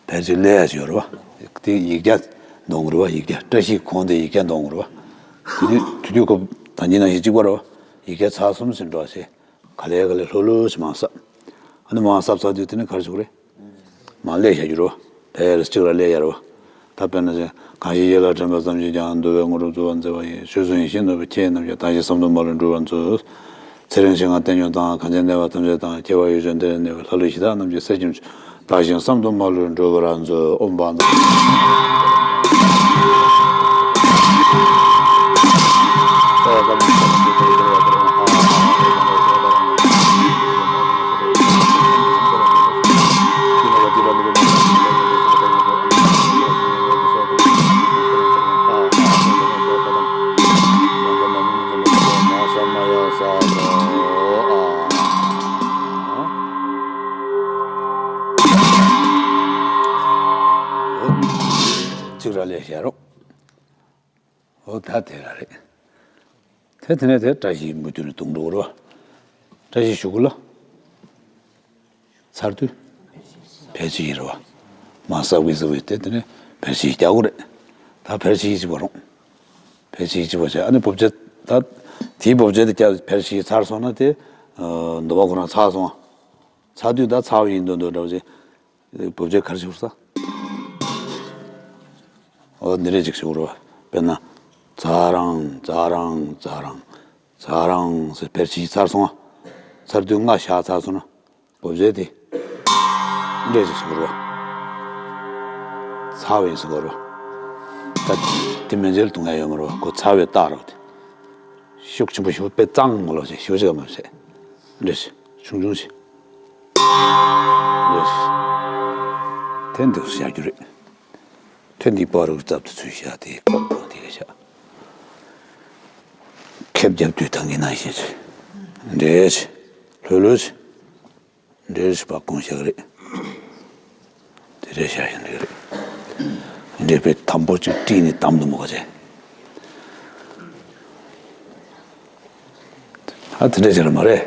ཕལ་ཆེར་ཀླད་ཡ་ཞིག་ཡོད་རེད་བ། དེ་ཡིག་བརྒྱ་འདོན་དགོས་རེད་བ། ཡིག་བརྒྱ། བཀྲ་ཤིས་གོང་དེ་ཡིག་བརྒྱ་འདོན་དགོས་རེད་བ། དེ་དུས་དེ་དུས་ཁོ་ད་གིན་ནང་བཞིན་གཅིག་པ་རེད་བ། ཡིག་བརྒྱ་ཚར་སོང་ཟེར་འགྲོ་བ་བྱས། ག་ལེ་ག་ལེ་ལྷོད་ལྷོད་ཞིག་མར་བསབ། ཨ་ནི་མར་བསབ་ཚར་དུས་དེ་ནས་ག་རེ་བྱེད་དགོས་རེད། མར་ཀླད་བཞག་རྒྱུ་རེད་བ། ཕར་གཅིག་ར་ཀླད་བཞག་རེད་བ། ད་དཔེར་ན་ཅིག་གང་ཞིག་ཡིད་ལ་དྲན་པ་ཙམ་གྱིས་ཀྱང་། འདུལ་བའི་དངོས་གྲུབ་སྩོལ་བར་མཛད་པ་ཡི། ཆོས་སྲུང་ཡེ་ཤེས་ནོར་བུས་ཁྱེད་རྣམས་ཀྱི། དག་ཞིང་བསམ་དུ་མ་ལུས་འགྲུབ་པར་མཛོད། ཚེ་རིང་ཞིང་ཁམས་བརྟན་སྐྱོང་དང་། གངས་ཅན་གནས་པ་ཐམས་ཅད་དང་། ཁྱད་པར་ཡུལ་ཕྱོགས་འདིར་གནས་པའི། ལྷ་ཀླུ་གཞི་བདག་རྣམས་ཀྱི། སྲས་ཀྱི་དག་ཞིང་བསམ་དུ་མ་ལུས་འགྲུབ་པར་མཛོད། ཨོཾ་བཛྲ། གཅིག་ར་ཀླད་བཞག་རོགས། འོ་ད་དེ་ར་རེད། དེ་དེ་ནས་དེ་བཀྲ་ཤིས་མུ་མཐུད་ནས་གཏོང་འགྲོ་གི་རེད་བ། བཀྲ་ཤིས་གཞུག་གུ་ལ། ཚར་དུས། ཕལ་ཆེར་ཡིན་རེད་བ། མར་བསབ་གི་བསབ་གི་དེ་དེ་ནས་ཕལ་ཆེར་རྒྱག་དགོས་རེད། ད་ཕལ་ཆེར་གཅིག་པ་རུང་། ཕལ་ཆེར་གཅིག་པ་བྱས། ཨ་ནི་བུབ་ཅ་ད། དེའི་བུབ་ཅ་དེ་རྒྱག་ཕལ་ཆེར་ཚར་སོང་ན་དེ། འདོད་པ་ཁོ་རང་ཚར་སོང་། ཚར་དུས་ད་ཚར་བ་ཡིན་འདོད་འདོད་འདྲ་བོ་ཅིག་བུབ་ཅ་ག་རེ་བྱེད་དགོས་ས། འོ་འདི་འདྲས་ཅིག་བྱེད་དགོས་རེད་བ། དཔེར་ན། ཛ་རང་ཛ་རང་ཛ་རང་། ཛ་རང་ཟེར་ཕལ་ཆེར་ཚར་སོང་ང་། ཚར་དུས་ལྔ་བཞག་ཚར་སོང་ན། བུབ་ཅ་དེ། འདྲས་ཅིག་བྱེད་དགོས་རེད་བ། ཚར་བ་ཡིན་ཟེར་དགོས་རེད་བ། ད་དེ་མན་ཆད་ལ་གཏོང་ཡ་ཡོད་མ་རེད་བ། ཁོ་ཚར་བའི་རྟགས་རེད་བ་དེ། ཤུགས་ཆེན་པོ་ཞེ་པོ་དཔེ་གཙང་མ་ལོག་ཅིག་ཞེ་པོ་ཅིག་མ་བྱས། འདྲས་ཅིག་ཆུང་ཆུང་ཅིག་འདྲས་ཅིག་དེ་འདུག་བྱ་རྒྱུ་རེད། དེ་འདི་པ་རུ་རྩབ་ཏུ་ཚུད་བཞག་དེ་ཁོག་པོ་དེ་ག་བཞག་ཁེབས་རྒྱབ་དུས་ད་གིན་ནང་བཞིན་ཅིག་འདྲས་ཅིག་ལྷོད་ལྷོད་ཅིག་འདྲེ་རེ་ཞིག་པ་གོང་བཞག་རེད། དེ་རེ་བཞག་བཞག་འདྲེ་རེད། འདྲེ་པའི་དམ་པོ་གཅིག་བཀྲིས་ནས་དམ་དུ་མོ་ག་ཅེ། ཨ་དེ་འདྲ་བྱེད་ར་མ་རེད།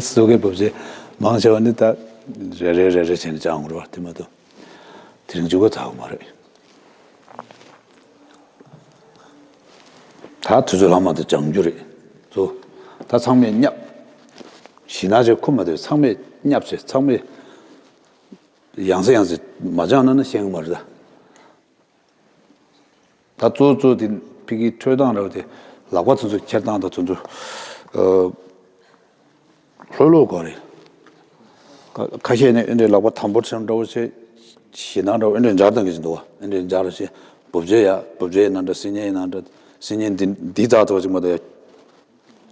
སོ་གའི་བབ་ཆེ་མང་ཆེ་བ་ནི་ད་རེ་རེ་རེ་རེ་བྱས་ནས་བཅང་དགོས་རེད་བ། དེ་མ་གཏོགས་དེ་རིང་འཇུག་ག་ཚར་དགོས་མ་རེད། ད་དུས་ཚོད་ལྷག་མ་དེ་སྦྱང་རྒྱུ་རེད་ཚོ། ད་ཚང་མས་བསྙབ། ཞི་སྣང་བྱས་ཁུག་མ་དེ་ཚང་མས་བསྙབ་བྱས་ཚང་མས་ཡང་སེ་ཡང་སེ་མ་སྦྱངས་ན་ན་ཤེས་གི་མ་རེད་ད། ད་གཙོ་གཙོ་དེ་ཕི་གི་འཕྲོད་སྟངས་ར་བ་དེ་ལག་པ་ཚོ་ཚོ་འཁྱེར་སྟངས་དང་ཚོ་ཚོ། ལྷོད་ལྷོད་དགོས་རེད། ཁ་ཁ་ཤས་ནས་ཨེ་འདྲའི་ལག་པ་དམ་པོ་ཆེན་འདྲ་བོ་བྱས། ཞེ་སྡང་འདྲ་བོ་ཨེ་འདྲའི་འབྱར་བཏང་གི་ཅིག་འདུག་བ། ཨེ་འདྲའི་འབྱར་བྱས་བུབ་ཆའི་ཡ་བུབ་ཆའི་ནང་འདྲ་སིལ་སྙན་ནང་འདྲ་སིལ་སྙན་འདི་འདི་རྩ་ཐོག་ཅིག་མ་གཏོགས་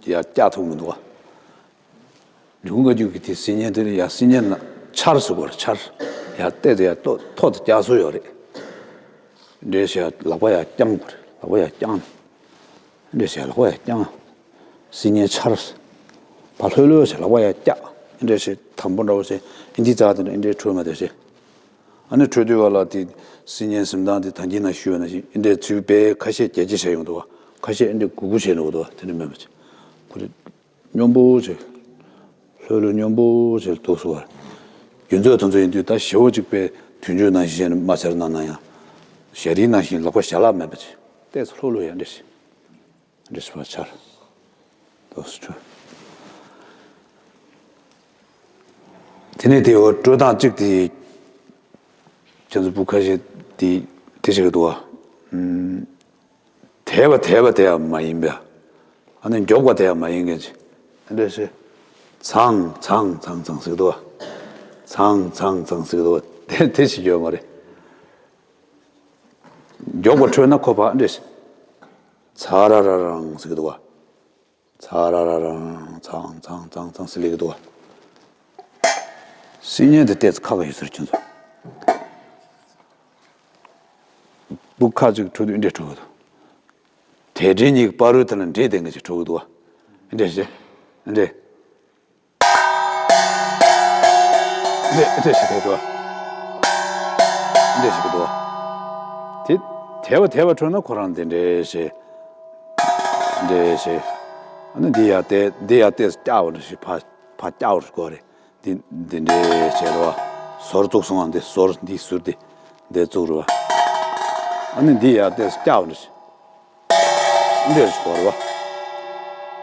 ཡ་ཡ་བཀྱག་ཐུབ་མི་འདུག་བ། ལུང་ག་རྒྱུད་ཀྱི་དེ་སིལ་སྙན་དེ་ནི་ཡ་སིལ་སྙན་ན་ཆར་ཟེར་དགོས་རེད་ཆར། ཡ་བལྟས་ཏེ་ཡ་ཐོ་ཐོ་དེ་བཀྱག་སྲོལ་ཡོད་རེད། འདྲའི་བྱས་ལག་པ་ཡ་བརྐྱང་དགོས་རེད་ལག་པ་ཡ་བརྐྱང་། འདྲ་བྱས་ལ་ཧོ་ཡ་རྐྱང་། སིལ་སྙན་ཆར། ཕ་ལྷོད་ལྷོད་བྱས་ལག་པ་ཡ་བཀྱག་འདྲ་བྱས་དམ་པོ་འདྲ་བོ་བྱས་ཨིན་དི་རྩ་དེ་འདྲ་ཨིན་དྲའི་ཁྲོད་མ་དེ་བྱས། ཨ་ནི་ཁྲོད་དུས་བ་ལ་དེ་སིལ་སྙན་གཟིམ་ཐང་དེ་ད་གིན་ན་ཞུས་པ་ན་བཞིན་ཨིན་དྲའི་ཚུལ་དཔེ་ཁ་ཤས་རྒྱལ་སྤྱི་བྱས་ཡོང་འདུག་བ། ཁ་ཤས་ཨིན་དྲའི་གུ་གུ་བྱས་འདུག་འདུག་བ་དེ་འདྲ་མེད་པ་བྱས། ཁོ་རེ་སྙོམས་པོ་བྱས། ལྷོད་ལྷོད་སྙོམས་པོ་བྱས་འདུག་སོ་བ། རྒྱུ་མཚན་དེ་ཚོ་ཡིན་དུས་ད་ཞེ་བོ་གཅིག་དཔེ་དུས་འགྱུར་ནང་བཞིན་བྱས་ནས་མ་བྱས་ན་ན་ཡང་། ཞལ་རིས་ནང་བཞིན་ལག་པ་ཞལ་ལག་མེད་པ་བྱས། ཏོག་ཙམ་ལྷོད་ལྷོད་ཡ་འདྲ་བྱས། འདྲ་ཞིག་པ་ཆར། ཏོག་ཙམ་ཆུ། དེ་ནས་དེ་འོ་སྤྲོད་སྟངས་གཅིག་དེ། ཁྱེད་ཚོ་བུ་ཁ་ཤས་དེ་དེ་བྱེད་ཀྱི་འདུག་བ། ཨུམ། དལ་བ་དལ་བ་དེ་ཡང་མ་ཡིན་པ། ཨ་ནི་མགྱོགས་པ་དེ་ཡང་མ་ཡིན་མཁན་ཅིག་འདྲ་ཞིག་ཚང་ཚང་ཚང་ཚང་ཟེར་གི་འདུག་བ། ཚང་ཚང་ཚང་ཟེར་གི་འདུག་བ། དེ་དེ་ཞིག་ཡོད་མ་རེད། མགྱོགས་པ་འཕྲོད་ན་ཁོ་པ་འདྲ་ཞིག་ཚ་ར་ར་རང་ཟེར་གི་འདུག་བ། ཚ་ར་ར་རང་ཚང་ཚང་ཚང་ཚང་ཟེར་ལེ་གི་འདུག་བ། སིལ་སྙན་དེ་ཏོག་ཙམ་ཁག་ཡོད་ཟེར་ཁྱོད་ཚོ། སྦུག་ཁ་ཅིག་འཕྲོད་དུས་འདྲ་འཕྲོད་གི་འདུག་དལ་བྲལ་གཉིས་ཀྱི་བར་རོལ་དེ་ལ་འདྲེས་བསྡད་མཁན་ཅིག་འཕྲོད་གི་འདུག་བ། འདྲེས་ཤེ། འདྲེས། འདྲེས་འདྲེས་ཤེ་བསྡད་འདུག་བ། འདྲེས་ཤེ་བསྡད་འདུག་བ། དེ་དལ་བ་དལ་བ་འཕྲོད་ན་ཁོ་རང་དེ་འདྲེས་ཤེ། འདྲེས་ཤེ། ཨ་ནི་འདི་ཡར་ཏོག་ཙམ་འདི་ཡར་ཏོག་ཙམ་བཀྱག་པ་འདྲ་ཞིག་ཕར་ཕར་བཀྱག་པ་ཞིག་དགོས་རེད། འདི་འདི་འདྲའི་བྱས་རེད་བ། ཟུར་བཙུགས་སོང་བ། འདི་ཟུར་འདི་ཟུར་འདི་འདི་བཙུགས་རེད་བ། ཨ་ནི་འདི་ཡར་ཏོག་ཙམ་བཀྱག་པ་འདི་འདྲའི་བྱས་རེད་བ།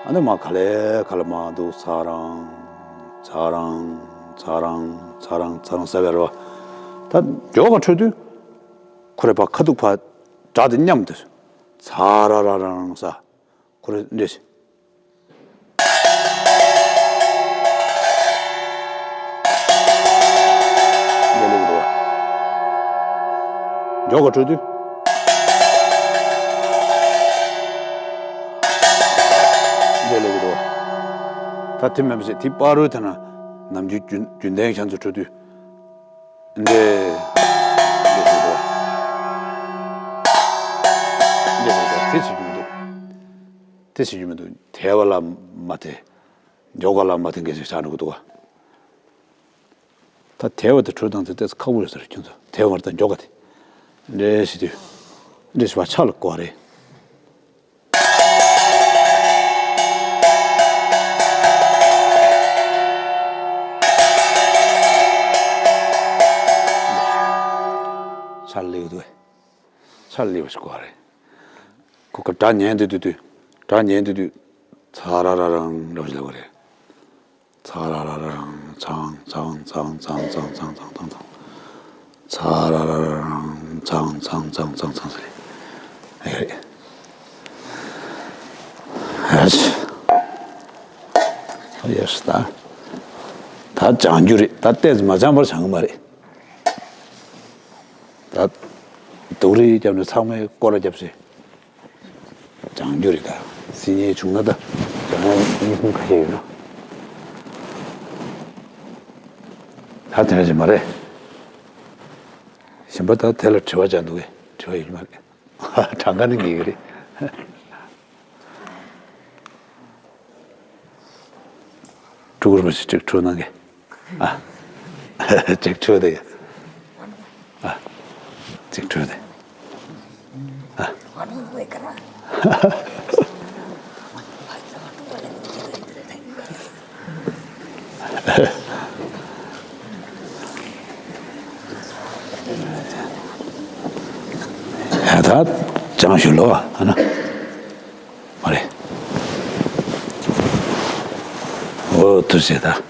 ཨ་ནི་མར་ག་ལེ་ག་ལེ་མར་འདུག་ཚ་རང་ཚ་རང་ཚ་རང་ཚ་རང་ཚ་རང་ཟེར་བ་རེད་བ། ད་མགྱོགས་པ་འཕྲོད་དུས་ཁོ་རེ་ཕར་ཁ་ཐུག་ཕར་སྒྲ་དེ་མཉམ་དུ་ཚ་ར་ར་རང་ས། ཁོ་རེ་འདྲ་ཞིག་འདི་ལེགས་འདུག་མགྱོགས་པ་འཕྲོད་དུས། འདི་ལེགས་འདུག་ད་དེ་མིན་པ་ཞིག་དེ་བར་རོལ་དེ་ན་ནམ་རྒྱུན་རྒྱུན་རྒྱུན་ལྡན་ཁྱེད་ཚོ་འཕྲོད་དུས། འདི། འདི་ཞིག་འདུག་འདི་ཞིག་འདུག་དེ་བྱེད་རྒྱུ་མི་འདུག་དེ་བྱེད་རྒྱུ་མི་འདུག་དལ་བ་ལ་མ་དེ། མགྱོགས་པ་ལ་མ་དེ་འགའ་ཞིག་ཆགས་འགྲོ་གི་འདུག་བ། ད་དལ་བ་དེ་འཕྲོད་སྟངས་དེ་ཏོག་ཙམ་ཁག་པོ་ཡོད་ས་རེད་ཁྱོད་ཚོ། དལ་བ་དང་མགྱོགས་པ་དེ། འདྲེས་ཤེ་དུས། འདྲེས་ཤེ་བ་ཆག་ལ་གོ་བ་རེད། ཆག་ལ་ཡོད་དུས། ཆག་ལ་ཡོད་ཤེ་གོ་བ་རེད། ཁོ་ག་སྒྲ་ཉན་དུས་དུས་དུས། སྒྲ་ཉན་དུས་དུས། ཚ་ར་ར་རང་འདྲ་བ་ཞིག་ལབ་པ་རེད། ཚ་ར་ར་ར་རང་ཚང་ཚང་ཚང་ཚང་ཚང་ཚང་ཚང་ཚང་ཚང་། ཚ་ར་ར་ར་རང་ཚང་ཚང་ཚང་ཚང་ཚང་ཟེར། ཨེ་རེད། ཨ་ཙི། ཨ་ཡ་ཤི་ད། ད་སྦྱང་རྒྱུ་རེད། ད་ཏོག་ཙམ་མ་སྦྱངས་པར་སྦྱང་གི་མ་རེད། ད་སྡུག་རུས་བརྒྱབ་ནས་ཚང་མས་སྐོར་ར་བརྒྱབ་བྱས། སྦྱང་རྒྱུ་རེད་ད། སིལ་སྙན་བྱུང་ན་ད། སྦྱང་ཡ་གཉིས་གསུམ་ཁ་ཤས་ཡོད་ན། ད་དེ་འདྲ་ཞིག་མ་རེད། གཞན་པ་ད་དེ་ལ་དྲི་བ་བྱ་འདུག་གས། དྲི་བ་ཡོད་ཀྱི་མ་རེད། གྲངས་ཀ་ནི་ངེས་ཀྱི་རེད། ཕྲུ་གུར་མི་ཞིག་ཅིག་ཁྲུས་གནང་གི། ཨ། ཅིག་ཁྲུས་དེ། ཨ། ཅིག་ཁྲུས་དེ། ཨ། ཡ་ད་ཅང་ཞུ་ལོ་ཨ་ན། མ་རེད། འོ་ཐུགས་རྗེ་ད།